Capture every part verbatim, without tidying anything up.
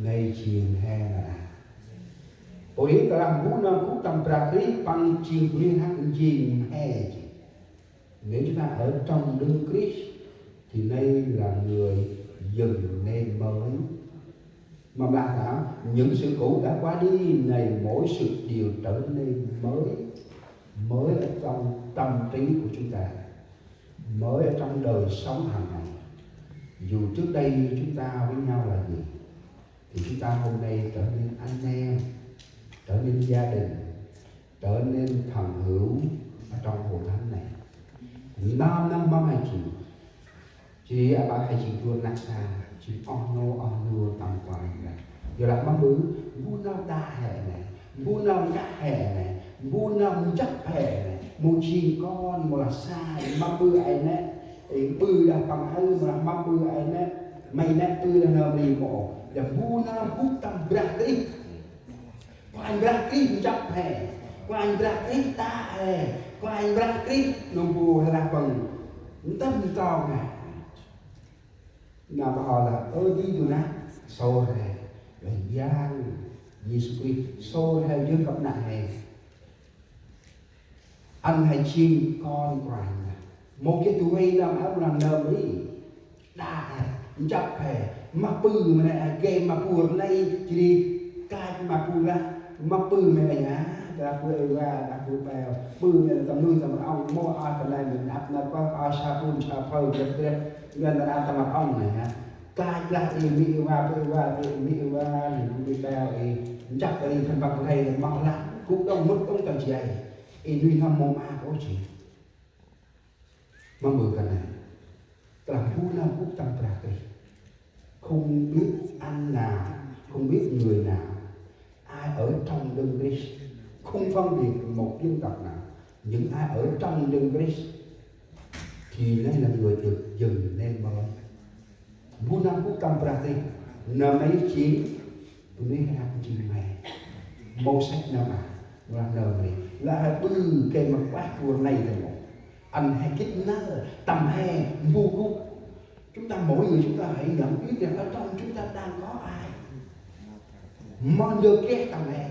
Nây jêng he nơh. Pô ri ta lah mbu nơm gŭ tâm Brah Krist păng jêng bunuyh hăk njêng he jêng. Nếu chúng ta ở trong Đấng Christ thì nay là người dần nên mới. Mà là sao? Những sự cũ đã qua đi, này mỗi sự đều trở nên mới. Mới ở trong tâm trí của chúng ta, mới ở trong đời sống hàng ngày. Dù trước đây chúng ta với nhau là gì, thì chúng ta hôm nay trở nên anh em, trở nên gia đình, trở nên thần hữu ở trong hội thánh này. Năm năm mâm he jêng, jêh ri aƀaơ he jêng du rnăk sa, jêng oh nô oh nô tâm Kôranh Brah. Yor lah mâm ƀư, mbu nơm đă he nĕ, mbu nơm nkah he nĕ, mbu nơm njăp he nĕ, mâu jêng kon, mâu lah sa, mâm ƀư ay nĕ, ê, ƀư đah păng aơ, mâu lah mâm ƀư ay nĕ, may nĕ ƀư đah nơm ri mâu, dah mbu nơm gŭ tâm Brah Krist. Kôranh Brah Krist njăp he, Kôranh Brah Krist đă he, Kôranh Brah Krist nơm bu he lah păng ntơm trong he. Nau pơh lah ơ di du nă sôr he, lah Yang Yêsu Krist sôr he, yơh kăp nă he. Ăn he jêng kon Kôranh Brah. Mâu geh du huê nơm aơ mâu lah nơm ri. Đă he, njăp he, ma ƀư ma nĕ, gay ma bu rnei, jêh ri klach ma bu lah, ma ƀư ma nĕ ha, đah bu ê va, đah bu beo, ƀư ma nĕ tâm nuih tâm rŏng, mâu a ta nai mĭn ăp năp pơh, a sa bun sa phơ, jêh ri, ngăn ta nai tâm rŏng nĕ ha. Klach lah ê mi ê va, bu ê va, bu ê mi ê va, bu ê beo ê, njăp ri khân păng bu rnei, mâu lah, gŭ đŏng mŭt đŏng tâm jay, ê nuih n'hâm mâu maak ôh jêh. Mâm ƀư kơt nây, tơlah mbu nơm gŭ tâm Brah Krist, không biết anh nào, không biết người nào, ai ở trong Đấng Christ, không phân biệt một dân tộc nào, Những ai ở trong Đấng Christ thì nay là người được dựng nên mới. Mbu nơm gŭ tâm Brah Krist, nơm nây jêng bunuyh ăp jêng me. Mâu săch nơm a, mâu lah nơm nây. Lah he ƀư gay ma kuah tua nây dơm mâu. Ăn he gĭt năl, tâm he mbu gŭ. Chúng ta, mỗi người chúng ta hãy nhận biết rằng ở trong chúng ta đang có ai. Mâu ndơ geh tâm he.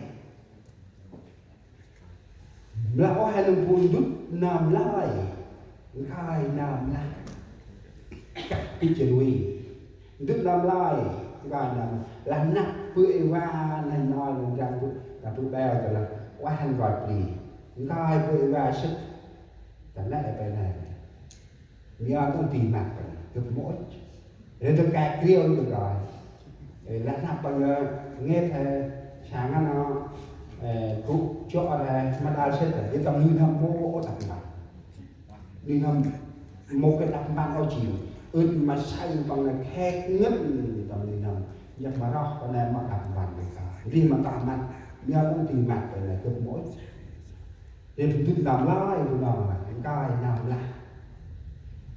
Mâu lah ôh he nơm bu ndŭt nơm lơi, nkhai nơm lah. Kăp gĭt jêh ri. Ndŭt nơm lơi, nkhai nơm lah. Lah năp bơ̆ Êva nây nơm lơi, nơm răng bơ̆, nơm bơ̆ bel tơ lah. Ueh hăn nkoch bri. Nkhai bơ̆ Êva sĭt. Tơ nây ê pe nây. Mia tông ti măt, gâp mâu ŭch. Rê tông kek kriê lu tông koi. Ê, lah năp păng, ơ, ngêt he, sa ngăn nô, ê, gŭ chŏ he, ma đal sĭt, ê, tâm nuih n'hâm mâu ŭch đăp mpăn. Nuih n'hâm mâu geh đăp mpăn ôh jêng. Ưt ma say păng nê khek ngăn tâm nuih n'hâm. Yăk ma roh păng nê ma đăp mpăn đê ka. Rê ma tah măt, mia tông ti măt păng nê gâp mâu ŭch. Rê bu ndŭt nơm lơi, bu nơm lơi, nkhai nơm lah.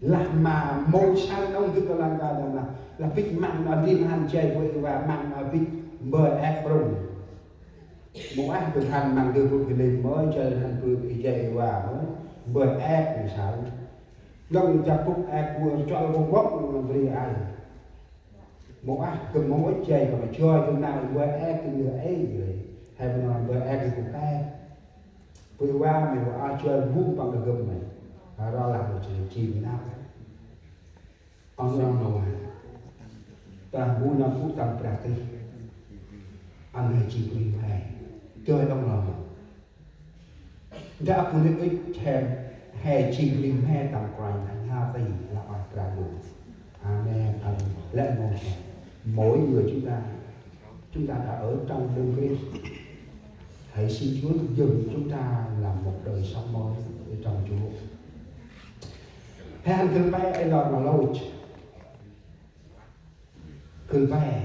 Lah ma mâu say nông ndŭt nơm lah nkhai nơm lah. Lah bĭch măng nơm rim hăn jay bơ̆ Êva măng nơm bĭch mbơh êk brŭng. Mâu ah gâp hăn măng dơi bơ̆ Philip mâu jay hăn bơ̆ jay Êva mâu mbơh êk mâu say. Nông jăp bŭk êk bu chol bŭk bŭk nông bri ai. Mâu ah gâp mâu ŭch jay gâp ma joi gâp nau mbơh êk gâp nau êng rê. He bu nau mbơh êk gâp kek. Bơ̆ Êva mê wa a joi bŭk păng gâp mê. Ro lah mâu jay jêng nau. Ăn rong nô ha. Ta bu nơm gŭ tâm Brah Krist. Ăn he jêng Krist he. Joi đŏng lơ mâu. Nda ăp bunuyh ŭch he, he jêng Krist he tâm Kôranh Brah, nha ti lah ueh Brah Ndu. Amen. Amen. Lĕ mâu he. Mỗi người chúng ta, chúng ta đã ở trong Đấng Christ. Hãy xin Chúa dừng chúng ta làm một đời sống mới ở trong Chúa. He hăn gâp pe ê lor ma lôch. Gâp pe.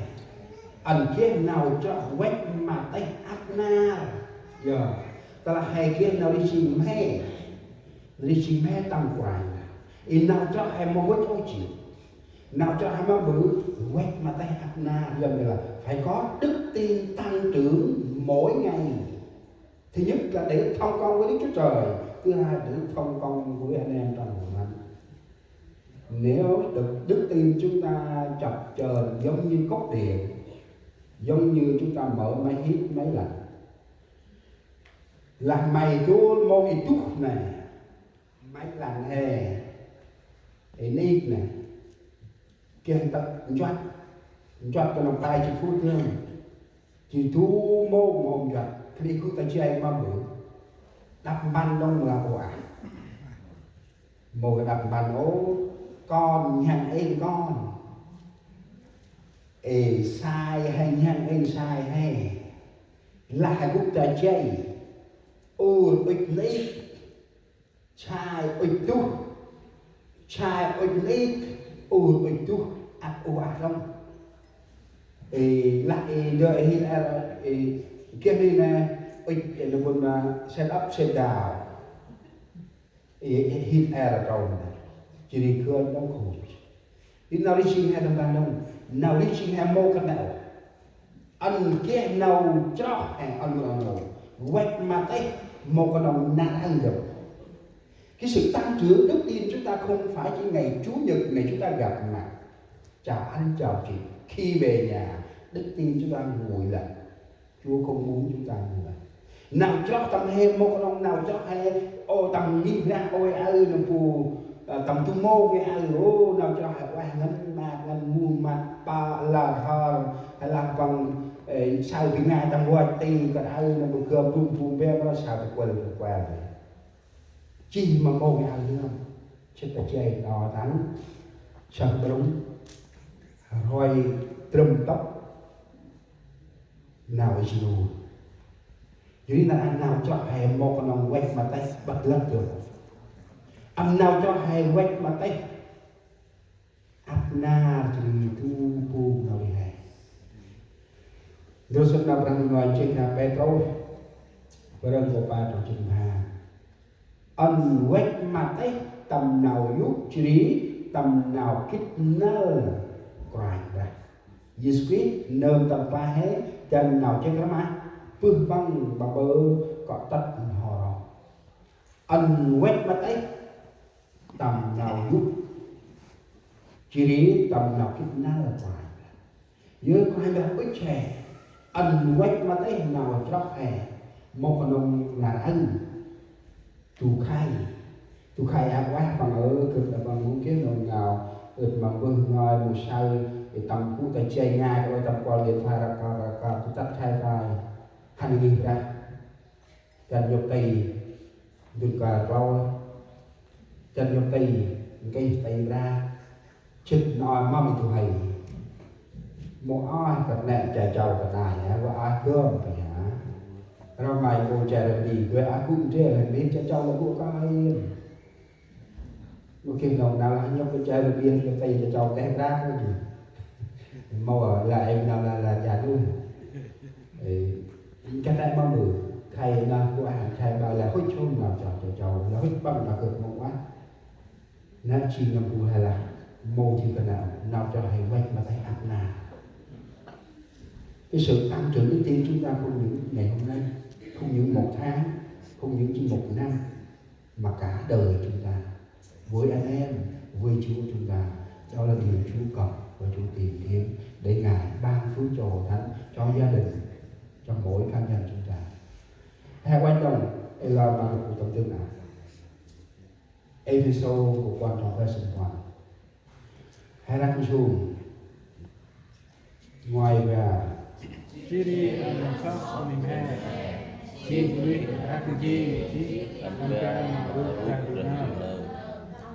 Ăn geh nau chroh văch ma têh ăp nar. Yơ. Tơ lah he geh nau rêh jêng mhe. Rêh jêng mhe tâm Kôranh. Ê nau chroh he mâu văch ôh jêh. Nau chroh he ma ƀư văch ma têh ăp nar. Yơ, nghĩa là phải có đức tin tăng trưởng mỗi ngày. Thứ nhất là để thông công với Đức Chúa Trời. Thứ hai để thông công với anh em trong hội thánh. Nếu đức, đức tin chúng ta chập chờn giống như cốc điện, giống như chúng ta mở máy hít, máy lạnh. Lah may dôl mâu i duh nê, máy lạnh he, i nik nê. Geh ntơ̆ nchuăt, nchuăt kơnŏng pe jê̆t phút dơm. Jêh du mâu mâu nchuăt, khân ay gŭ ta jay ma ƀư. Đăp mpăn đŏng mâu lah ôh a. Mâu đăp mpăn ôh, kon nhhăng êng kon. Ê sai he nhhăng êng sai he. Lah he gŭ ta jay. Ur ŭch nik. Sai ŭch duh, sai ŭch nik, ur ŭch duh, ăp ur ăp rŏng. Ê, lah ê ndơ ê hil er, ê, geh ri nê, ŭch, ê, lơ bun ma, set up, set down. Ê, ê, hil er rŏng nê. Jêh ri gơnh đŏng khôch. Ê, nau rêh jêng he tâm ban đŏng, nau rêh jêng he mâu kơt nê. Ăn geh nau chroh he ăn mâu nau. Văch ma têh mâu kơnŏng nar ăn gâp. Cái sự tăng trưởng đức tin chúng ta không phải chỉ ngày Chủ nhật này chúng ta gặp mặt, chào anh chào chị. Khi về nhà, đức tin chúng ta nguội lạnh. Chúa không muốn chúng ta như vậy. Nau chroh tâm he mâu kơnŏng nau chroh he, ô, tâm ngih Brah, ôi, ơ, nơm bu, ơ, tâm du mâu ngih, ơ, ô, nau chroh he, ueh, ngăn măt, ngăn mŭn măt, pa, lar hor, he lah păng, ê, saơ bi ngai tâm văch ti, kơt ơ, nơm bu gơm, bu, bu, be, bu, saơ bi kuăl, bi kuăl. Jêh ma mâu ngih ơ nơm, sĭt ta jay đŏng tăng, saơ bi brŭng, roi, trŭm tŏk, nau i jêh nô. Jêh ri nau, ăn nau chroh he mâu kơnŏng văch ma têh ƀăt lăp dơm. Ăn nau chroh he văch ma têh ăp nar jêh ri du bông nau rêh he. Ndrôm sŭt nau Brah Ndu ngơi jêng nau Pêtrôs, bơrơ̆ng kô̆ pa trong jêng ma. Ăn văch ma têh tâm nau yô̆, jêh ri tâm nau gĭt năl Kôranh Brah. Yêsu Krist nơm tâm kla he, dăn nau jêng rmah bơh Păng, ƀaƀơ kŏ tât n'ho ro. Ăn văch ma têh tâm nau yô̆, jêh ri tâm nau gĭt năl Kôranh Brah. Yơh Kôranh Brah ŭch he, ăn văch ma têh nau chroh he, mâu knŏng nar aơ du khay. Du khay a ueh Păng ơ, gâp đă Păng mâu geh nau ngao, ưt ma bơh ngơi mâu saơ, ê tâm gŭ ta jay ngai, kơ tâm kuăl điện thoại rap rap rap rap, du tât khay tay, hăn ngih brah. Dăn nhŭp ti, dŭt kar klô. Dăn nhŭp ti, nkih ti bra. Chit nau mâm i tu hay. Mâu ai kơt nĕ cha châu kơt nai ya, wa ai gơm pa ya. Rau mai mâu cha rơm đi, wa ai gŭ ndrel, hên mĭn cha châu la gŭ kơ ai. Mâu geh nau nau lah nhŭp kơ cha rơm đi, nhŭp ti cha châu teh bra kơ gì. Mâu la em nau la la cha nuih. Ê, kơt nĕ mâm ƀư, khay nơh kuah hăn khay ƀă lah hŭch hôm nau chroh, chroh, chroh, lah hŭch păng nau gâp mâu ueh. Nơh jêng nơm bu he lah, mâu jêng kơt nơh, nau chroh he văch ma têh ăp nar. Cái sự tăng trưởng đức tin chúng ta không những ngày hôm nay, không những một tháng, không những chỉ một năm, mà cả đời chúng ta, với anh em, với Chúa chúng ta, đó là điều Chúa cần và Chúa tìm kiếm để Ngài ban phước cho hội thánh, cho gia đình, cho mỗi cá nhân chúng ta. He văch đŏng, ê la ma lŭk tâm dưng a. Êphêsô, một quan trọng phải sinh hoạt. He răng sung. Ngoai va. Jêh ri ăn nau soh ma he. Jêh ri răng jêng jêh ăn kan ma rŭ răng rŭ nau.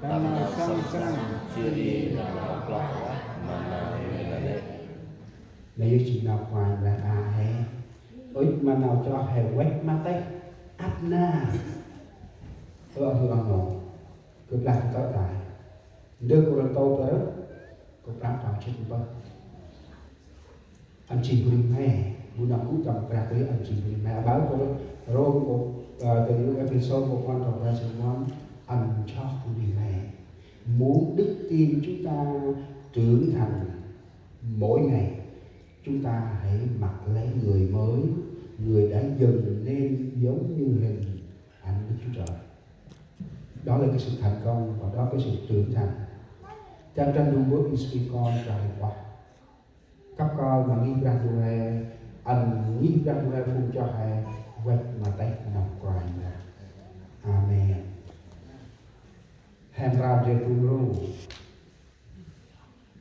Tâm nau sâng sâng jêh ri nau kloh ma nau rê nanê̆. Nau yơh jêng nau Kôranh Brah a he. Ŭch ma nau chroh he văch ma têh ăp nar. Ơ, ơ, ơ, ơ. Gâp lah tơ̆ tay. Ndơ Kôrintô pơ rơh, kô prăm trong jê̆t mpơh. Ăn jêng bri me, bu nau gŭ tâm Brah Krist ăn jêng bri me. Aƀaơ kơ Rôm kô, ơ, tơ Êphêsô kô prăm trong Brah Krist ăn jêng bri me. Muốn đức tin chúng ta trưởng thành mỗi ngày, chúng ta hãy mặc lấy người mới, người đã dần nên giống như hình ảnh Đức Chúa Trời. Đó là cái sự thành công và đó là cái sự trưởng thành. Chăng trăn đŭng bơh i sui kon cho he ueh. Kăp kơl ma ngih Brah Ndu he, ăn ngih Brah Ndu he phung cho he văch ma têh nau Kôranh Brah. Amen. He mra jêh tu mru.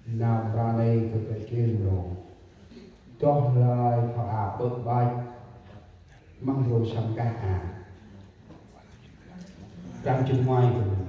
Nau mra nây gâp jan mro. Doh lơi kho a bơ̆ ƀăch. Măng mro săm kah a. Prăm jê̆t ngoai gâp.